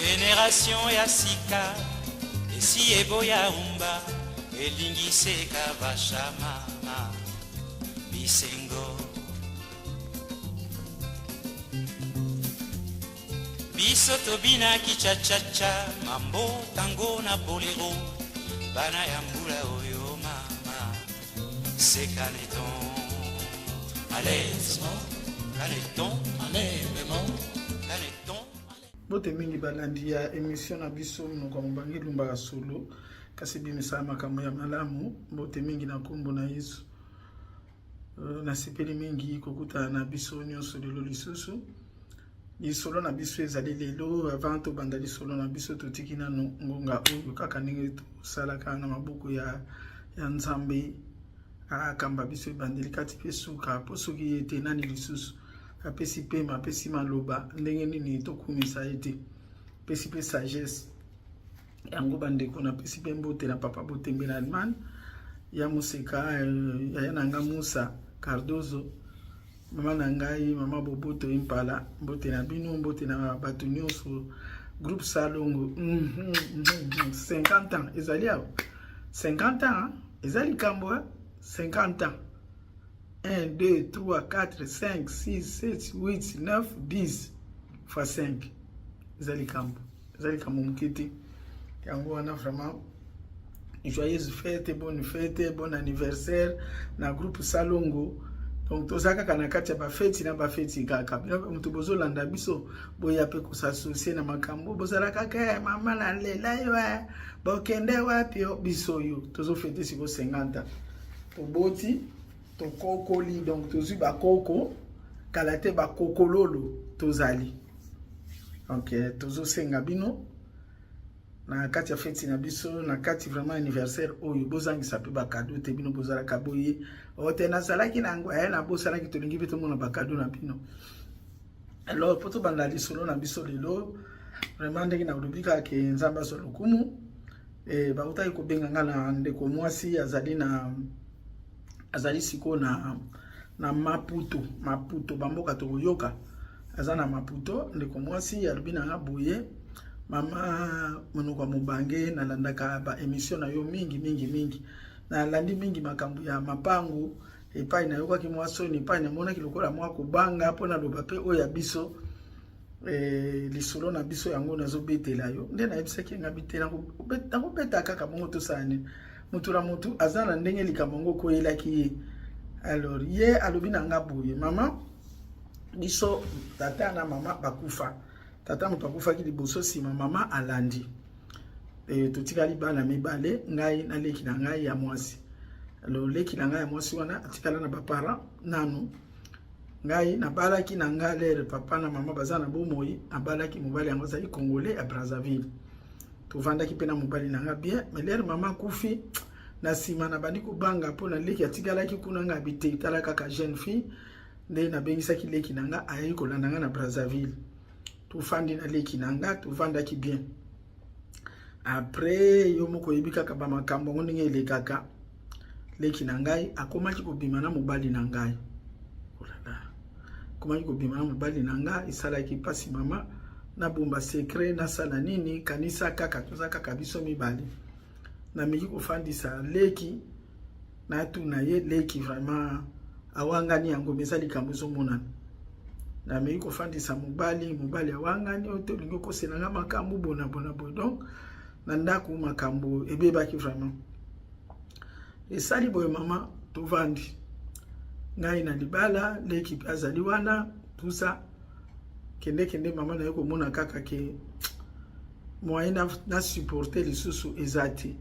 Generation ya sika esi eboya rumba elingi seka vasha mama bisengo. Biso tobinaki cha-cha-cha mambo tango na bolero bana ya mbula oyo mama sekaneton allez kaneton allez kaneton. Mbote mingi balandi ya emission na biso monoko ya mobange elumbaka solo kasi ebimisaka makambo ya malamu. Mbote mingi na nkombo na Yesu. Nasepeli mingi kokutana na biso nyonso lelo lisusu. Lisolo na biso ezali lelo. Avant tobanda lisolo na biso, totiki nanu ngonga oyo kaka ndenge tosalaka na maboko ya Nzambe akamba biso ebandeli kati mpe suka, mpo soki ye te nani lisusu apesi pema, apesi maloba ndenge nini tokumisa ye te, apesi mpe sagesse yango. Bandeko, napesi mpe mbote na papa Botembe na Allemagne, ya moseka yaya na nga Musa Cardozo, mama na ngai mama Boboto Impala, mbote na bino, mbote na bato nyonso groupe Salongo. 50 ans ezali awa, 50 ans eza likambo, 50 ans. 1 2 3 4 5 6 7 8 9 10 fois 5 eza likambo, eza likambo moke te. Yango wana vraiment joyeuse fête, bonne fête, bon anniversaire na groupe Salongo. Donc toza kaka na kati ya bafeti na bafeti kaka. Bino moto bozolanda biso, boya mpe kos'associer na makambo. Bozala kaka mama na lela yo, bokende wapi yo? Biso oyo tozofêter siko 50, toboti, tokokoli, donc tozwi bakoko kala te, bakokololo tozali. Donc tozosenga bino na kati ya feti na biso, na kati vraiment anniversaire oyo, bozangisa mpe bacadeaux te. Bino bozalaka boye o te, nazalaki na yango aye nabosanaki. Tolingi mpe tomona bacadeaux na bino. Alors mpo tobanda lisolo na biso lelo, vraiment ndenge nalobi kaka ke Nzambe azwa lokumu. Bautaki kobenga nga na ndeko mwasi azali na azali sikoyo na Maputo. Maputo, bamboka tokoyoka, aza na Maputo. Ndeko mwasi alobi na nga boye: "Mama monoko ya mobange, nalandaka baémission na yo mingi mingi mingi. Nalandi mingi makambo ya mapangu epai nayokaki mwa soni, epai namonaki lokola mwa kobanga mpo naloba mpe oyo ya biso lisolo na biso. Yango nazobetela yo." Nde nayebisaki nga bi te, nakobeta kaka bongo. Tosala nini? Motu na motu aza na ndenge likambo yango okoyelaki ye. Alors ye alobi na nga boye: "Mama, biso tata na mama bakufa. Tata moto akufaki liboso, nsima mama alandi. Totikali bana mibale, ngai na leki na ngai ya mwasi. Alors leki na ngai ya mwasi wana atikala na baparent nanu. Ngai nabalaki na nga l'heure papa na mama baza na bomoi. Nabalaki mobali yango azali Congolais ya Brazzaville. Tovandaki mpe na mobali na nga bien, mais l'heure mama akufi, na nsima nabandi kobanga mpo na leki atikalaki kuna. Nga bi te, tala kaka jeune fille." Nde nabengisaki leki na nga, ayei kolanda nga na Brazzaville. Tofandi na leki na nga, tovandaki bien. Après, yo moko oyebi kaka bamakambo yango ndenge elekaka. Leki na ngai akomaki kobima na mobali na ngai. Olala, akomaki kobima na mobali na ngai. Esalaki mpasi mama, nabomba secret, nasala nini? Kanisa kaka toza kaka biso mibale. Nameki kofandisa leki, natuna ye. Leki vraiment awangani yango, mais eza likambo ezomonana. Nameki kofandisa mobali, mobali awangani oyo te, olingi okoselanga makambo bona bona boye. Donc na ndako makambo ebebaki vraiment. Esali boye mama, tovandi ngai na libala, leki mpe azali wana, tusa kende kende. Mama, naye komona kaka ke moyen na supporter lisusu eza te,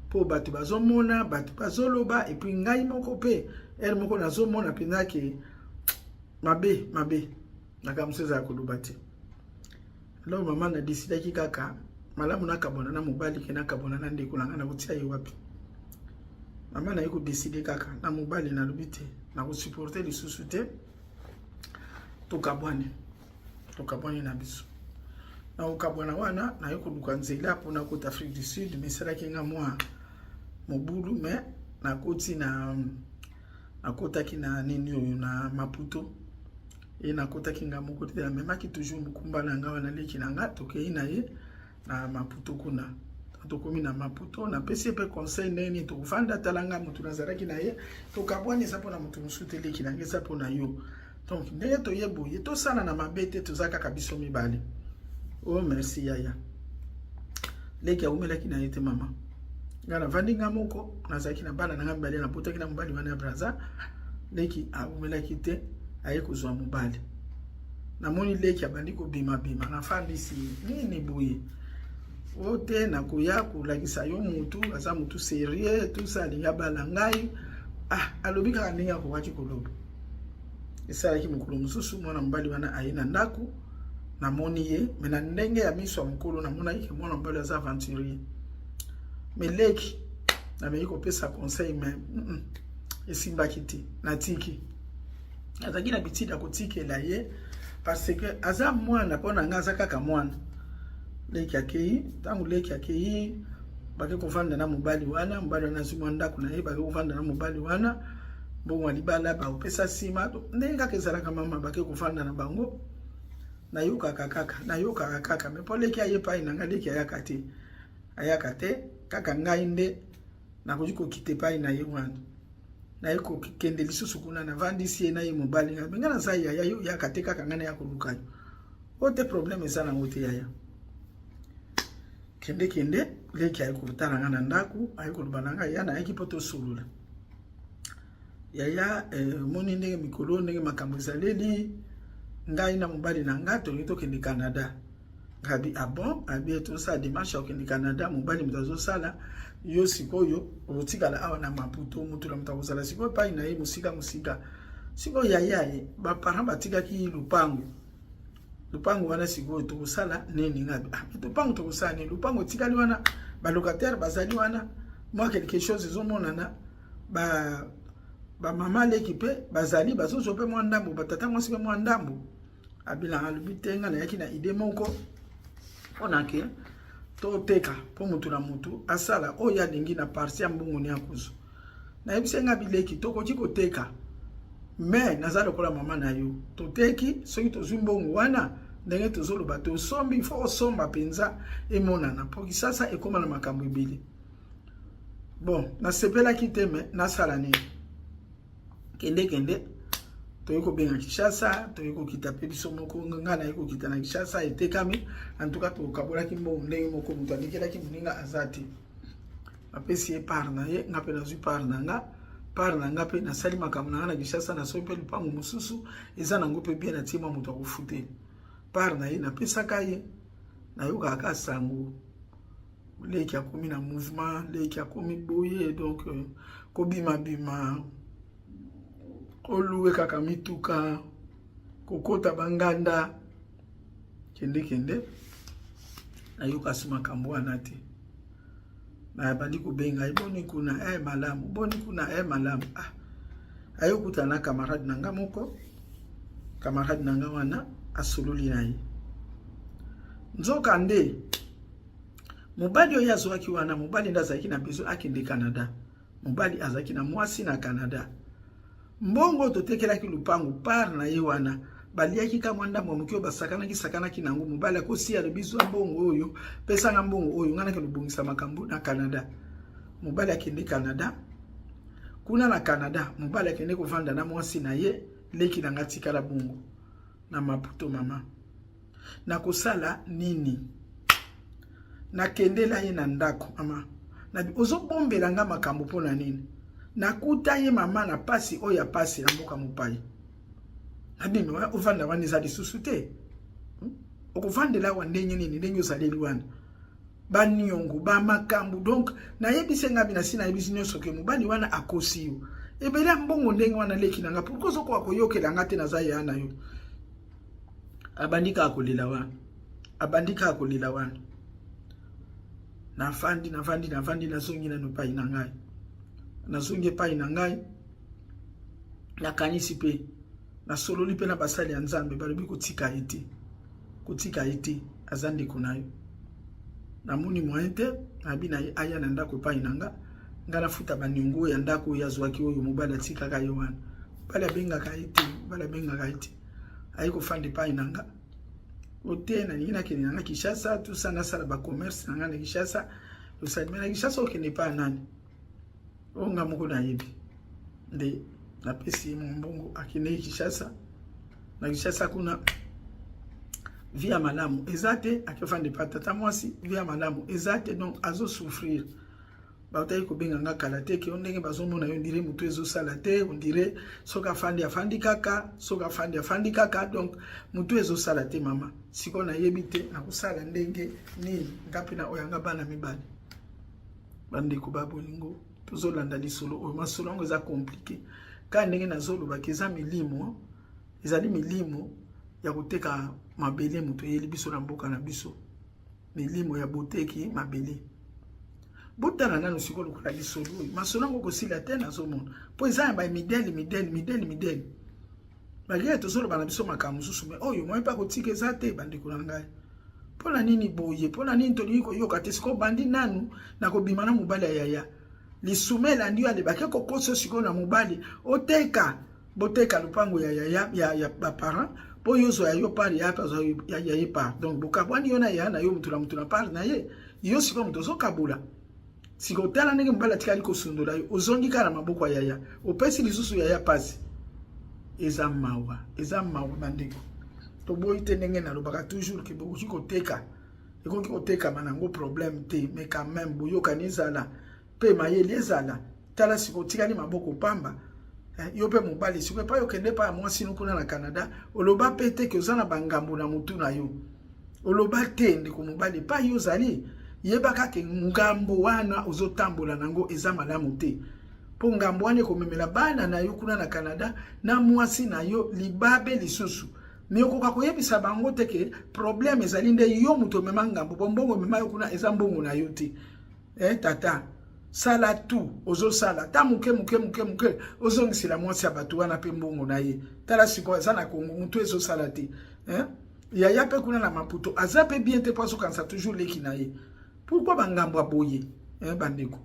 mpo bato bazomona, bato bazoloba, et puis ngai moko mpe heure moko nazomona mpenza ke mabe mabe, makambo mosusu ezala koloba te. Alors mama, nadécidaki kaka malamu nakabwana na mobali ke nakabwana na ndeko na ngai. Nakotia ye wapi mama? Naye kodécider kaka na mobali, nalobi te, nakosupporter lisusu te, tokabwani, tokabwani na biso." Na kokabwana wana, naye koluka nzela mpona kota Afrique du Sud, mais esalaki nga mwa mobulu. Mais nakoti na nakotaki na nini oyo na Maputo e, nakotaki nga moko te, namemaki toujours mokumba na nga wana, leki na nga, tokei na ye. Na Maputo kuna, tokomi na Maputo, napesi ye mpe conseil ndenge nini tokofanda. Tala nga motu nazalaki na ye, tokabwani, eza mpona motu mosusu te, leki na ngai, eza mpona yo. Donc ndenge toye boye, tosala na mabe te, toza kaka biso mibale. Oh, merci yaya. Leki awumelaki na ye te, mama. Ngai navandi nga moko, nazalaki na bana na ngai mibale, nabotaki na mobali wana ya Braza. Leki awumelaki te, aye kozwa mobali. Namoni leki abandi kobimabima, nafandisi, nini boye? O te, nakoya kolakisa yo mutu aza mutu sérieux, tout ça, alingi abala ngai. Ah, alobi kaka ndenge akokaki koloba. Esalaki mokolo mosusu, mwana mobali wana aye na ndako, namoni ye, mais na ndenge ya miso ya mokolo, namonaki ke mwana mobali aza aventurier. Mais leki nameki kopesa conseil, mais esimbaki te. Natiki, azalaki na bitide ya kotikela ye parce que aza mwana, mpo na ngai aza kaka mwana. Leki akei. Ntango leki akei, bake kovanda na mobali wana. Mobali wana azwi mwa ndako na ye, bake kovanda na mobali wana. Mbongo ya libala baopesa nsima, ndenge kaka ezalaka, mama. Bake kovanda na bango, nayokaka kaka, nayokaka kaka, mais mpo leki aye epai na ngai, leki ayaka te, ayaka te. Kaka ngai nde nakoki kokita epai na ye wana. Naye kokende lisusu kuna, navandisi ye na ye mobali. Ngai, ngai naza yaya yo, yaka te, kaka ngai naya koluka yo. Oyo te, problème eza nango te yaya, kende kende. Leki aye kotala ngai na ndako, aye koloba na ngai: ya, nayaki mpo tosolola yaya. Omoni ndenge mikolo, ndenge makambo ezaleli, ngai na mobali na ngai tolingi tokende Canada. Ngabi: ah bon? Abi: tosala démarche ya kokende Canada, mobali moto azosala, yo sikoyo okotikala awa na Maputo. Motu na moto akozala sikoyo epai na ye, mosika mosika. Sikoyo yaya, ye baparent batikaki lupango, lupango wana sikoyo tokosala nini? Ngabi: ah, lupango tokosala nini? Lupango etikali wana, balocataire bazali wana, mwa quelque chose ezomonana, ba bamama leki mpe bazali, bazozwa mpe mwa ndambo, batata mwasi mpe mwa ndambo. Abilanga alobi te, nga nayaki na idée moko mpona ke toteka mpo motu na motu asala oyo alingi na partie ya mbongo ni akozwa. Nayebisi nga bileki, tokoki koteka, mais naza lokola mama na yo. Toteki, soki tozwi mbongo wana, ndenge tozoloba, tosombi, faut osomba mpenza emonana, mpo Kisasa ekóma na makambo ebele. Bon, nasepelaki te, mais nasala nini? Kende kende, toyei kobenga Kinshasa, toyei kokita mpe biso moko. Ngai naye kokita na Kinshasa, etekami. En tout cas tokabolaki mbongo ndenge moko, moto alekelaki moninga aza te. Apesi ye part na ye, nga mpe nazwi part na nga. Part na nga mpe nasali makambo na nga na Kinshasa, nasoki mpe lupango mosusu, eza nango mpe bien, natie mwa moto akofutela. Part na ye napesaka ye. Nayokaka kaka sango leki akomi na mouvement, leki akomi boye, donc kobimabima, koluwe kaka mituka, kokota banganda, kende kende. Nayoka so makambo wana te. Nabandi kobenga ye: boni kuna? E malamu. Boni kuna? E malamu. Ah, ayokutana na camarade na nga moko. Camarade na nga wana asololi na ye. Nzoka nde mobali oyo azwaki wana, mobali nde azalaki na besoin akende Canada. Mobali azalaki na mwasi na Canada. Mbongo totekelaki lupangu, part na ye wana baliaki ka mwa ndambo ya moke oyo basakanaki sakanaki nango. Mobali akosi, alobi: zwa mbongo oyo, pesanga mbongo oyo, ngai nakende kobongisa makambo na Canada. Mobali akende Canada. Kuna na Canada, mobali akende kovanda na mwasi na ye. Leki na nga tikala bongo na Maputo. Mama, nakosala nini? Nakendela ye na ndako. Mama, ozobombela nga makambo mpo na nini? Nakuta ye, mama, na pasi oyo ya pasi na mboka mopai. Nabimi, ovanda wana eza lisusu te. Okovandela awa ndenge nini, ndenge ozaleli wana, baniongo, bamakambo? Donc nayebisi nga bina si nayebisi nyonso ke mobali wana akosi yo ebele ya mbongo ndenge wana. Leki na nga, pourquoi ozokoka koyokela nga te? Naza ya na yo. Abandi kaka kolela wana, abandi kaka kolela wana. Nafandi, nafandi, nafandi, nazongi nano epai na ngai. Nazongi epai na ngai, nakanisi mpe nasololi mpe na basali ya Nzambe. Balobi kotika ye te, kotika ye te, aza ndeko na yo. Namoni moyen te. Nabi na ye aya na ndako epai na nga, nga nafuta baniongo ya ndako oyo azwaki, oyo mobali atikaka ye wana. Mobali abengaka ye te, mobali abengaka ye te. Aye kofanda epai na nga. O te, nalingi nakende na nga Kinshasa, tout ça, nasala bacommerce na nga na Kinshasa. Osali me na Kinshasa, okende pa nani? Oyo nga moko nayebi. Nde napesi ye mwa mbongo, akendeki Kinshasa. Na Kinshasa kuna, vie ya malamu eza te. Akefanda epa tata mwasi, vie ya malamu eza te, donc azosouffrir. Bautaki kobenga nga kala te ke yo ndenge bazomona yo, on dirait motu ezosala te, on dirait soki afandi, afandi kaka, soki afandi, afandi kaka, donc motu ezosala te. Mama, sikoyo nayebi te nakosala ndenge nini. Nga mpe na oyo yanga bana mibale. Bandeko ba bolingo, tozolanda lisolo oyo. Masolo yango eza compliqué kaka ndenge nazolobaki. Eza milimo, ezali milimo ya koteka mabele. Moto eyeli biso na mboka na biso milimo ya boteki mabele. Botala nano sikoyo lokola lisolo oyo, masolo yango kosila te. Nazomona mpo eza ya bamidele, midele, midele, midele. Malgré tozoloba na biso makambo mosusu, mais oyo moye mpe akotika eza te. Bandeko na ngai, mpo na nini boye? Mpo na nini tolingi koyoka te? Sikoyo bandi nanu na kobima na mobali ya yaya, lisuma elandi yo. Alebaki kokoso sikoyo na mobali, oteka, boteka lopango ya yaya, ya baparent, mpo yo ozwa ya yo part, ya azwa ya ye part. Donc bokabwani, yo na yaya na yo, motu na motu na part na ye. Yo sikoyo moto ozokabula. Sikoyo tala ndenge mobali atikali kosundola yo, ozongi kaka na maboko ya yaya, opesi lisusu yaya pasi. Eza mawa, eza mawa, bandeko. Toboyi te, ndenge nalobaka toujours ke bokoki koteka, ekoki kotekama nango problème te, mais quand même boyokani ezala mpe mayeli ezala. Tala sikoyo otikali maboko pamba. Yo mpe mobali, sikoyo epai okende epai ya mwasi no kuna na Canada, oloba mpe te ke oza na bangambo na motu na yo. Oloba te, ndeko mobali. Epai yo ozali, yebaka ke ngambo wana ozotambola nango eza malamu te, mpo ngambo wana ekomemela bana na yo kuna na Canada na mwasi na yo libabe lisusu. Mais okoka koyebisa bango te ke problème ezali nde yo moto omema ngambo, po mbongo omema yo kuna eza mbongo na yo te. Tata, sala tu ozosala ta moke moke moke moke, ozongisela mwasi ya bato wana mpe mbongo na ye. Tala sikoyo aza na Kongo, motu ezosala te, eh? Yaya mpe kuna na Maputo aza mpe bien te, mpo azokanisa toujours leki na ye. Pourquoi bangambo ya boye, eh, bandeko?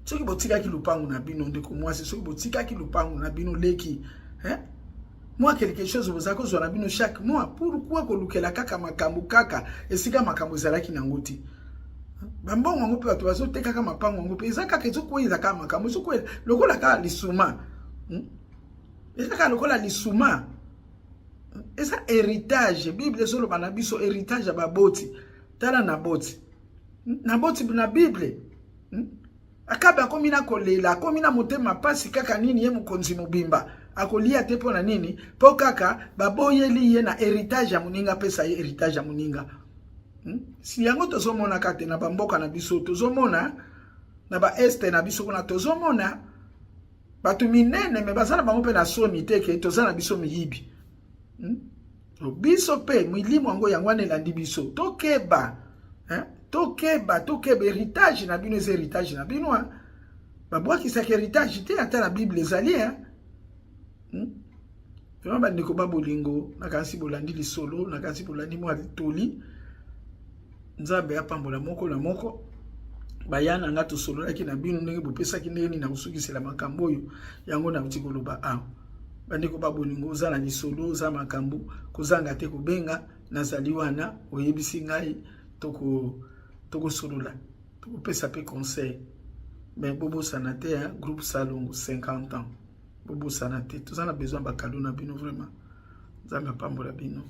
Soki botikaki lupangu na bino, ndeko mwasi, soki botikaki lupangu na bino, leki, eh? Mwa quelque chose bozala kozwa na bino chaque mois, pourquoi kolukela kaka makambo kaka esika makambo ezalaki nango te? Bambongo yango mpe bato bazotekaka mapango yango mpe eza kaka ezokweyela kaka makambo, ezokweyela lokola kaka lisuma, Eza kaka lokola lisuma. Eza héritage. Bible ezoloba na biso héritage ya baboti. Tala na boti, na boti na Bible, Akabe akomi na kolela, akomi na motema pasi kaka nini, ye mokonzi mobimba akolia te. Mpo na nini? Mpo kaka baboyeli ye na héritage ya moninga, apesa ye héritage ya moninga, Si yango tozomonaka te na bamboka na biso, tozomona na baest na biso kuna, tozomona bato minene, mais baza na bango mpe na soni te ke toza na biso miyibi, Biso mpe milimo yango, yango wana elandi biso. Tokeba, hein? Tokeba, tokeba. Héritage na bino eza héritage na bino, hein? Babwakisaka héritage te, ata na Bible ezali, hein? Vraiment, bandeko ba bolingo, nakanisi bolandi lisolo, nakanisi bolandi mwa toli. Nzambe apambola moko na moko. Baya na nga, tosololaki na bino ndenge bopesaki ndenge nini na kosukisela makambo oyo. Yango nauti koloba awa. Bandeko ba bolingo, oza na lisolo, oza makambo, kozanga te kobenga. Nazali wana, oyebisi ngai, tokosolola, tokopesa mpe conseil. Mais bobosana te, groupe Salongo 50 ans, bobosana te, toza na besoin bacadeau na bino. Vraiment, Nzambe apambola bino.